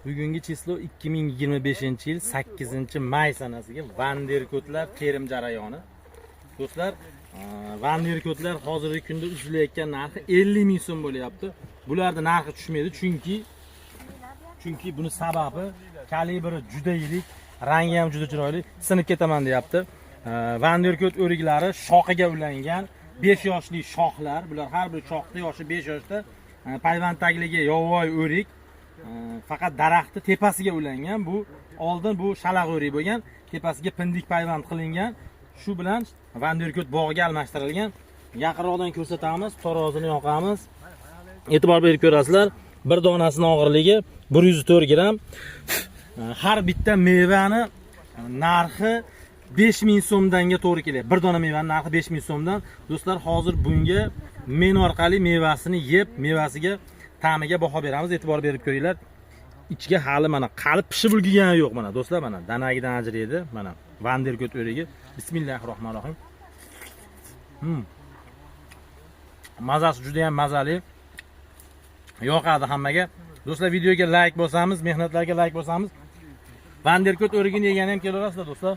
Bugungi число 2025-yil 8-may sanasiga vanderkotlar terim jarayoni. Do'stlar, vanderkotlar hozirgi kunda uzilayotgan narxi 50 ming so'm bo'lyapti. Bularni narxi tushmaydi, chunki buni sababi kalibri juda yirik, rangi ham juda chiroyli, sinib ketaman deyapti. Vanderkot o'riklari shoxiga ulangan 5 yoshli shoxlar. Bular har bir shoxni yoshi 5 yoshda. Payvand tagligi yovvoyi o'rik. Faqat daraxtni tepasiga ulangan. Bu oldin bu shalaq o'rik bo'lgan, tepasiga pindik payvand qilingan. Shu bilan Vanderkot bog'iga almashtirilgan. Yaqinroqdan ko'rsatamiz, tarozini yoqamiz. E'tibor berib ko'rasizlar, bir donasini og'irligi 104 gramm. Har bitta mevani narxi 5000 so'mdanga to'g'ri kelyapti. Bir dona mevani narxi 5000 so'mdan. Do'stlar, hozir bunga men orqali mevasini yeb, mevasiga, ta'miga baho beramiz. E'tibor berib ko'ringlar. Ichiga hali mana qali pishib ulgurgani yo'q mana do'stlar, mana danagidan ajraydi. Mana Vanderkot o'rigi. Bismillahir rohmanir rohim. Mazasi juda ham mazali. Yoqadi hammaga. Do'stlar, videoga like bosamiz, mehnatlarga like bosamiz. Vanderkot o'rigini yegani ham kelaverasizlar, do'stlar.